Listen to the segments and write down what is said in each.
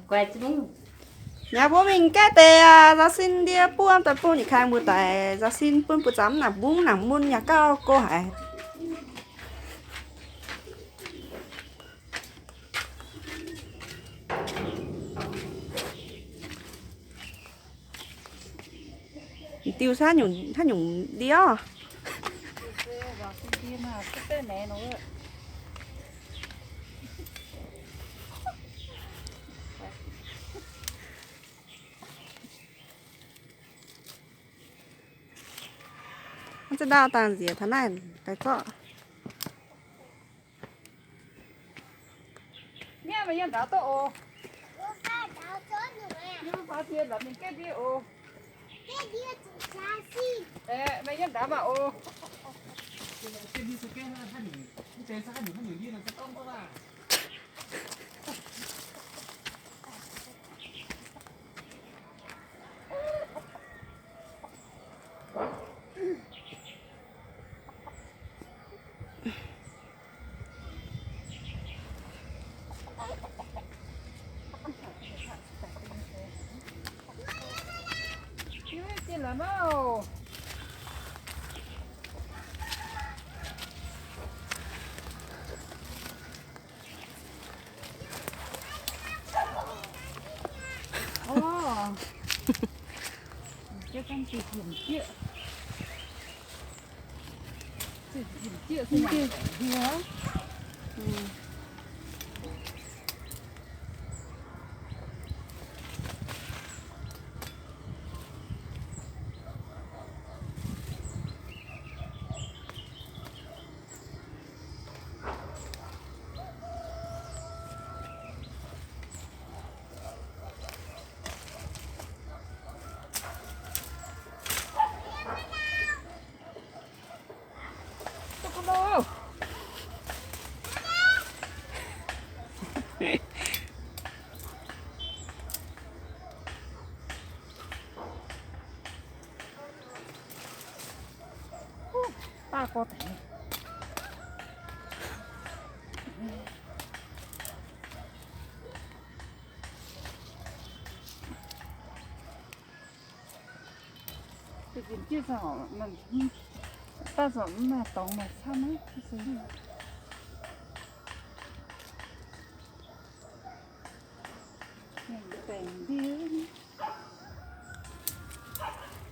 Nyaah mbuo mingh gaeqv deix aac, nzaaux sin ndie buo daaih bung yietc kaaix mbuo daaih nzaaux sin bun buoz-zaux mv nangc mbungv nangc mun yaac gauh go haic. Diuh saah nyungc, haaix nyungc ndie oc? Zinh ndaangc dangh nziex taux naaiv daaih zorqv. Mienh meih yiem ndaauv duqv oc. Yiem faaux jiex lorqc mingh gaeqv ndie oc. Aeqv, meih yiem ndaauv maah oc.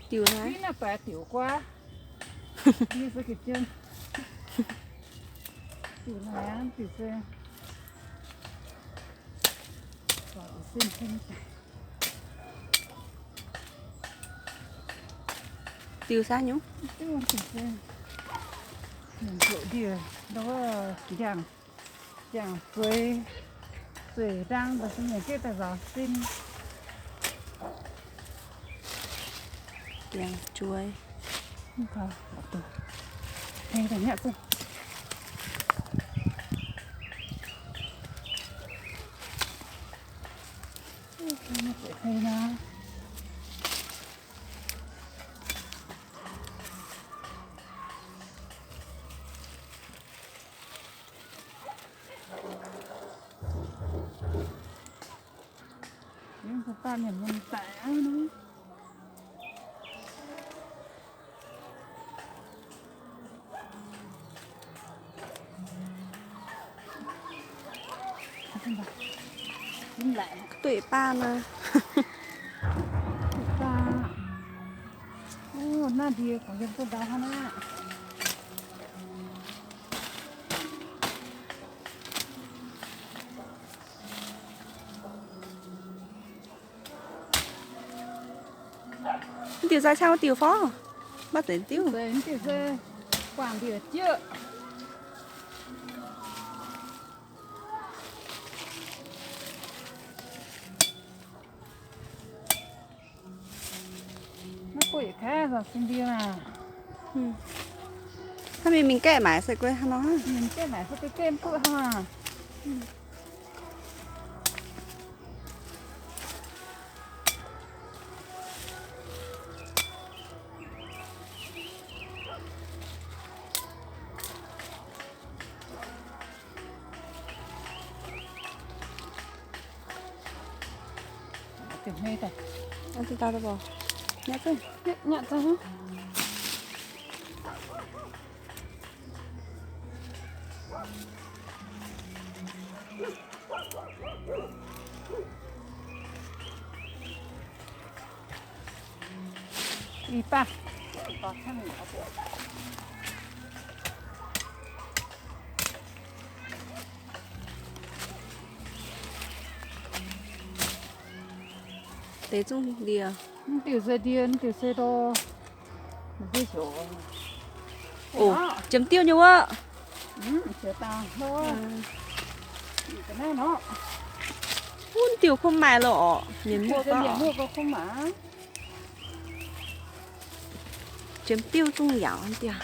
Diuh naaiv. Diuh naaiv, diuh se. Diuh saah nyungc? Diuh se. Diuh ndie, njang, njang zueiz, zueiz ndang, mbuo se mienh gaeqv daaih nzaaux sin. Njang zueiz. Dueiv baav nor. Naaiv ndie gorngv yiem duqv ndau hnangv naaiv. Mv diuh zai cang wuov diuh fov, maiv zeiz diuh. Mv diuh se guangc ndie-jieqv. Maiv buoqv yietc kaav nzaaux sin ndie maah. Hnangv mingh mingh gaeqv maaic se guei hnangv nor. Mingh gaeqv maaic se guei gaeqv mv duqv hnangv. Deix zungv ndie. Mv diuh se ndie, mv diuh se ndor. Ov, jiem diuv nyei wuov. Wuov diuh kuv maaih loh orqc, mienh muoqv gorngv. Jiem diuv zungv yaauc diuh.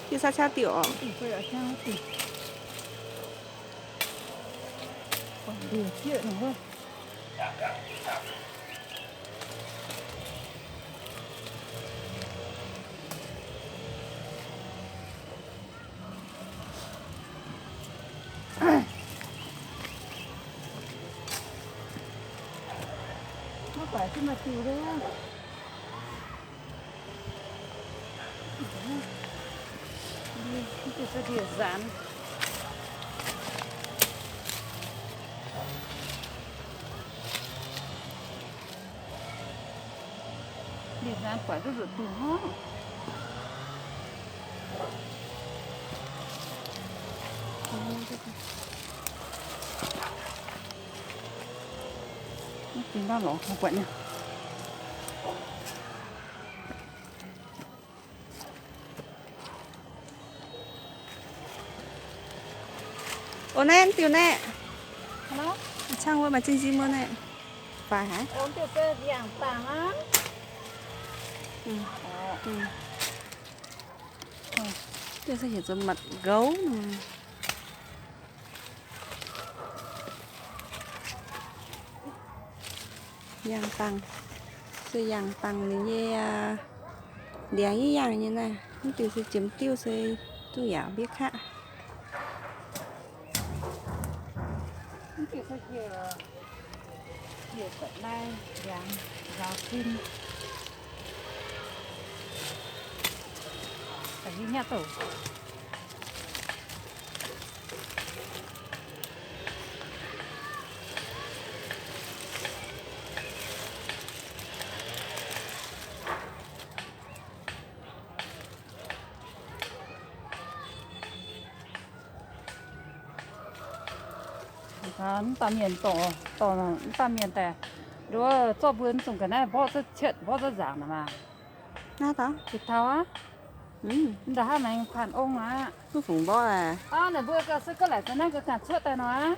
Yie caa caa diuh oc. Ndie-nzaanx buatc duqv nzuqc dungz hnangv. Mv zingh ndau lorz buatc nyei. Ov, naaiv diuh naaiv. Cang wuov maaih zingh nzimv wuov naaiv. Faix haic. Diuh se heuc zoux matc nqouv nor. Yangh dangh, se yangh dangh ninh nyei, ndiangx yaac yangh nyei naaiv. Mv diuh se jiem diuv se zungv yaauc mbienv kaqv. Mv dauh mienh dorh, dorh mv dauh mienh daaih, nduov zorqv mbuo zungh ga'naaiv mborqv cuotv, mborqv cuotv nzaangc naaic maah. Naaiv dauh? Bieqc taux aqv. Mv dauh hnangv maengx kuanh ong aqv. Mv fungc mborqv aqv. Naaic mbuo ga'sie ga'laaic za'naaiv ga'ganh cuotv daaih nor aqv.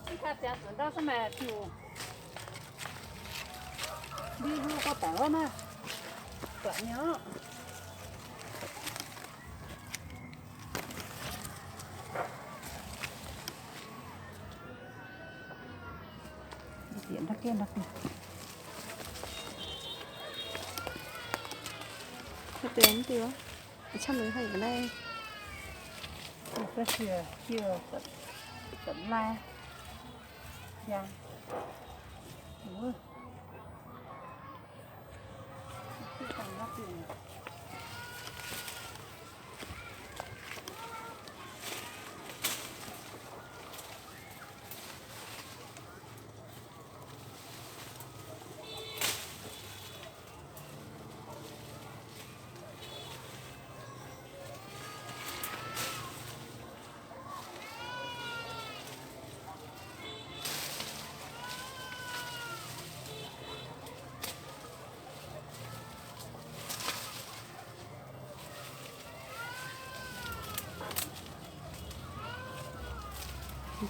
Mv kaav ziangx zuqc ndau se maaih diuc. Mbi hlo gorx daic wuov naaiv. Buatc nyei oc. Bieqc ndau gengh ndau gengh. Camv mv diuh, camv mv diuh naaiv. Ga'sie hieh, hieh, da'mlaai, njang.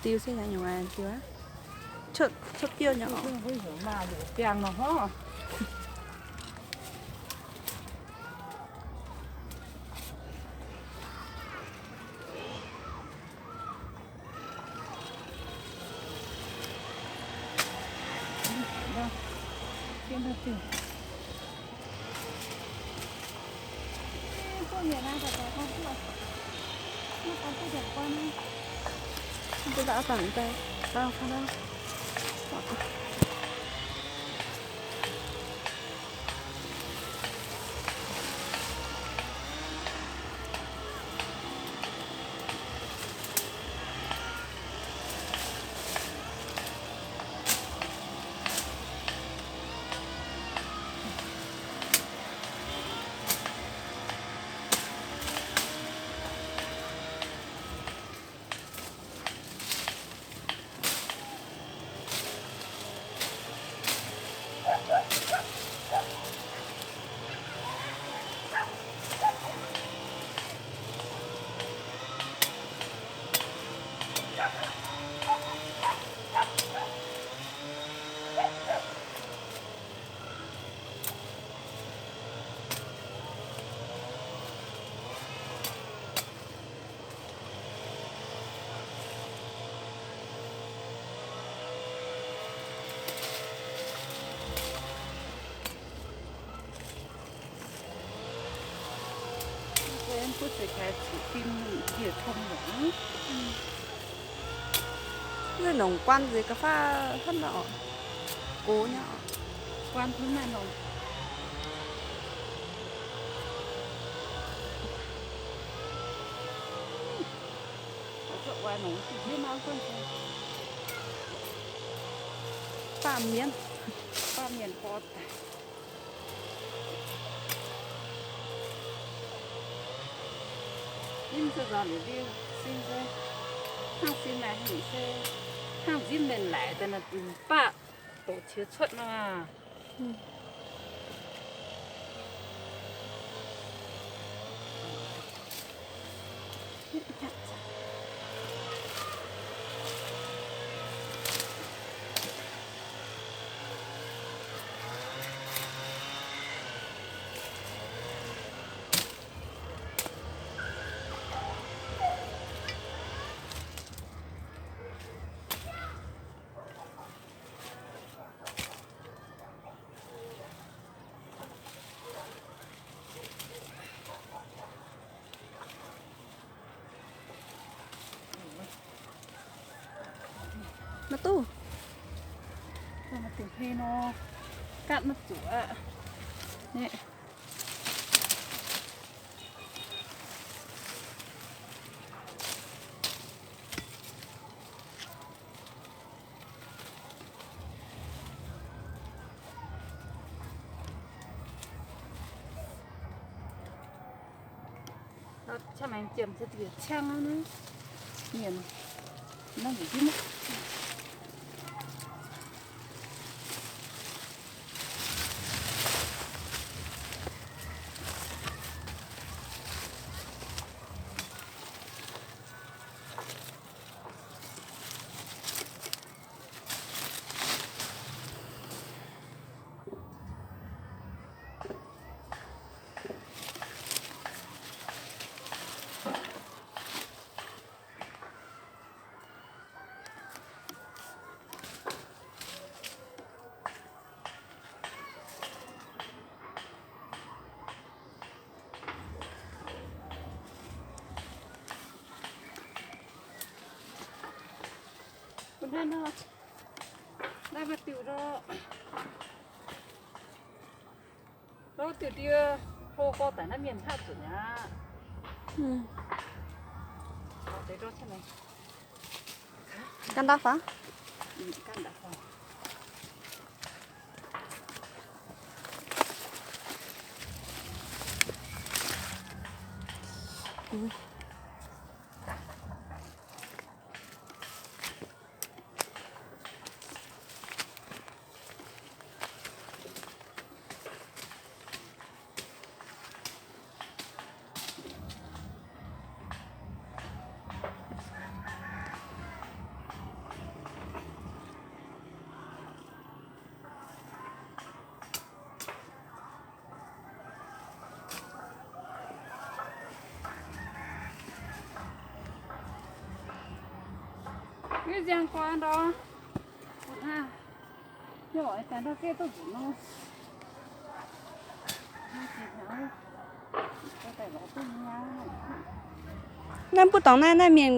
Diuh se haaix nyungc diuh aqv? Cuotv, cuotv biouv nyei oc. Biangh nor hov. Wuov nongc guaan nzengc ga'faav hnangv nor oc. Gox nyei oc. Guaan hnangv naaiv nongc. Baamh mienh, baamh mienh borqc daaih. Yie mv zuqc nzauh liuz ndiev sin se, hnangv sin naaic hingh se, hnangv nziev mienh laaic daaih naaic, mv baac doqc qiex cuotv nor. Maiv duqv. Maiv duqv hlen nor, gaatv maiv zuqc aqv. Cangv maengx ziemx se ziouc ciangv naaiv mienh naaiv nzengc jienv. Mbuo hnangv nor, naaiv maaih diuh lorqc. Lorqc diuh ndie hlo gorx daic naaiv mienh hnangv zunc aqv. Ganh ndaauv faaux. Nziang guaa ndor. Naaiv mbuo dorngx naaiv, naaiv mienh,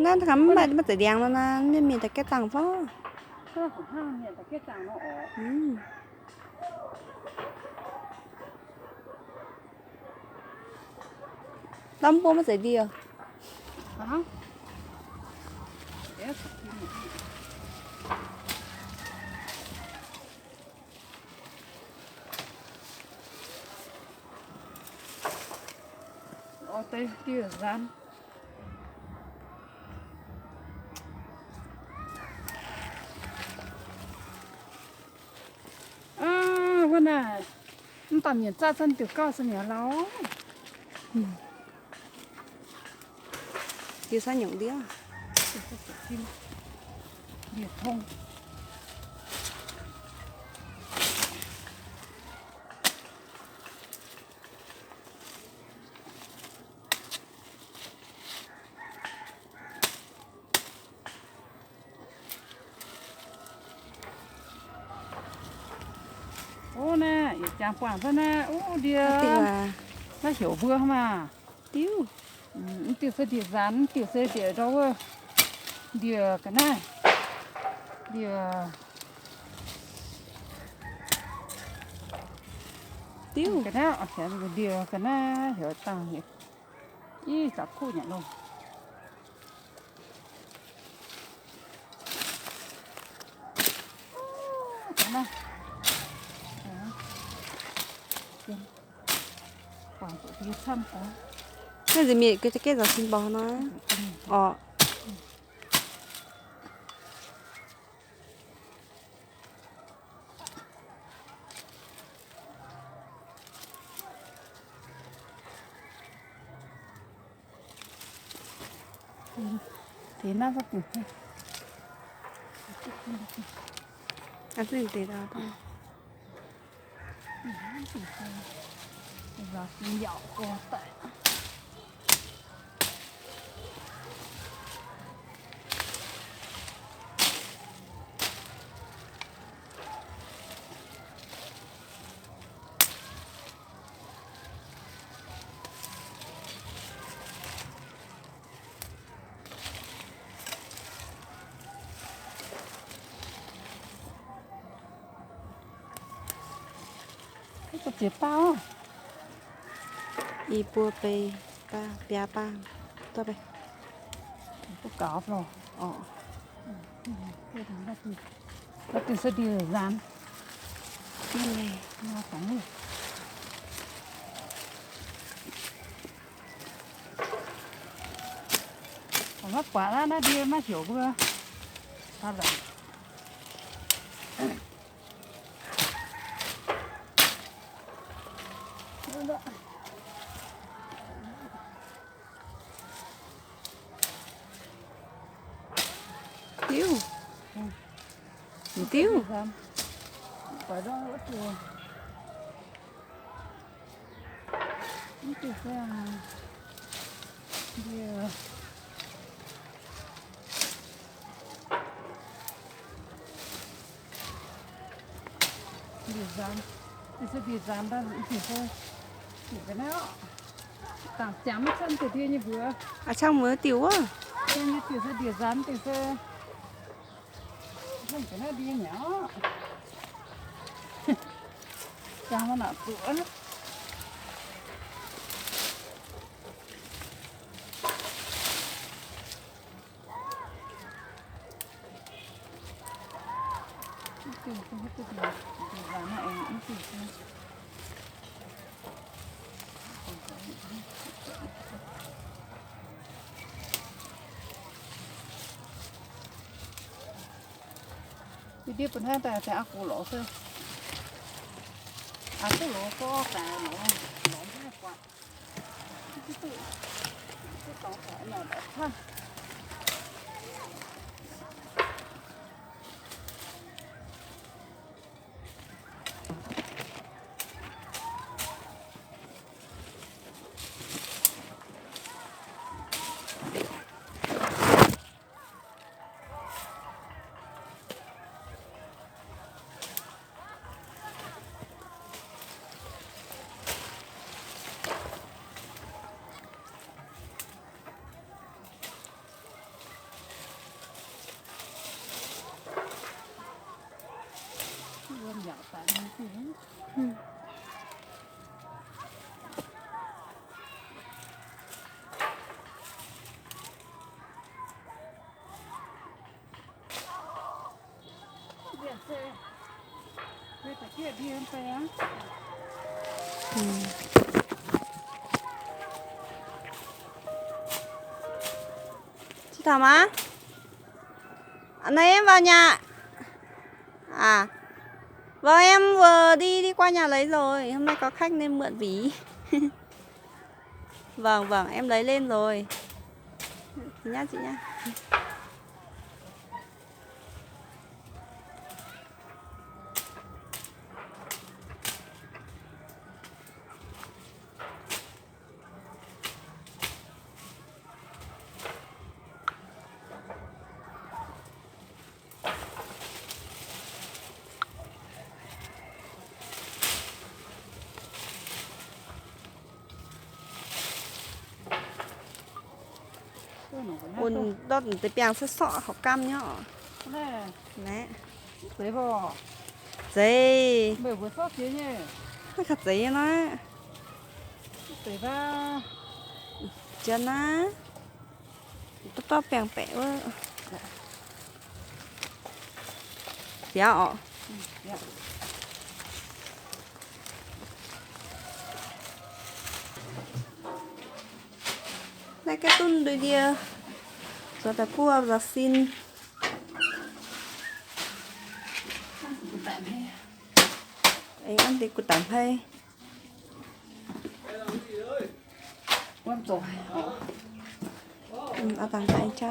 naaiv mv baac maiv zeiz ndiangx nor, naaiv mienh daaih gaeqv zaangc fai? Lamh mbuo maiv zeiz ndie. Wuov naaic, mv baac mienh zaah zanh diuc gauh se mi'aqv lauh. Yie caux nyungc ndiev. Ov, naaiv yietc jangx buangh fai naaiv, ov, ndie, maiv heuc mbuo maah. Diuv. Mv diuh se ndie-nzaanx, mv diuh se ndie ndau wuov, ndie ga'naaiv, ndie, diuv ga'naaiv, ndie ga'naaiv heuc dangh, ih, zaqc kuv nyanc loh. Naaiv nziex mienh ga'gengh zaux sin mborqc nor. Orqc. I buo bei, biaa baamh, duqv bei. Duqv gaux loh. Orqc. Naaiv dingh se ndie-nzaanx. Maiv buatc aqv, naaiv ndie maiv heuc mbuo. Diuv. Diuv. Ndie-nzaanx, diuh se ndie-nzaanx daaih, diuh se, diuh ga'naaiv, dangc ziangx maiv cang diuh ndie nyei mbuox. Aa, cang mbuox diuh wuov. Diuh se ndie-nzaanx, diuh se, ga'naaiv ndie mi'aqv. Jangx maiv nangc zuqc. Ndie bun hnangv daaih, daaih aqv, gux lorz se, aqv, duqv lorz gorqv daaih lorz, lorz mv buatc. Chị Thảo Má, anh em vào nhà. À, vâng, em vừa đi đi qua nhà lấy rồi. Hôm nay có khách nên mượn ví. Vâng, vâng, em lấy lên rồi. Nhá chị nhá. Ôn ndortv deix biangh sov sorqv hauv gamh nyei oc. Naaiv. Zeiz. Naaiv gauh zeiz nyei naaiv. Jien naaiv. Dorv dorv biangh baeqc wuov. Siav oc. Naaiv gaav duqv ndui ndie, zuov daaih buov nzaaux sin. Ih, hnangv deix gu'daic hmei. Ih, hnangv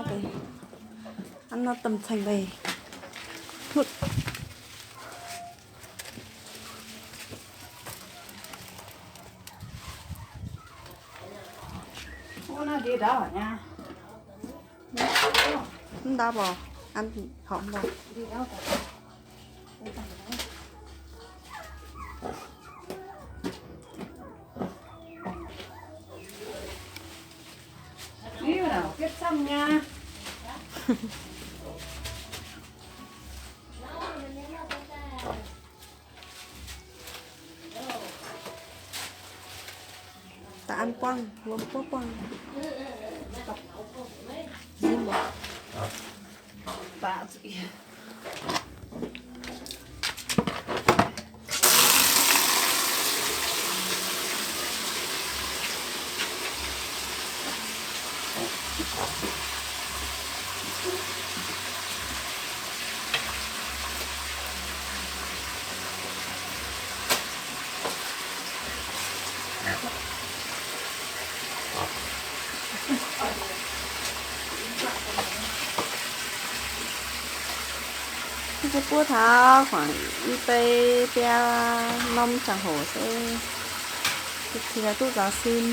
deix, hnangv nor domh ceng deix hnutv. Mv ndau mv baac, an horpc mv baac. Da'an buangh, wuom buov buangh. Buov taux khoảng i bei biaa norm ziangh hoc se duqv nzaaux sin.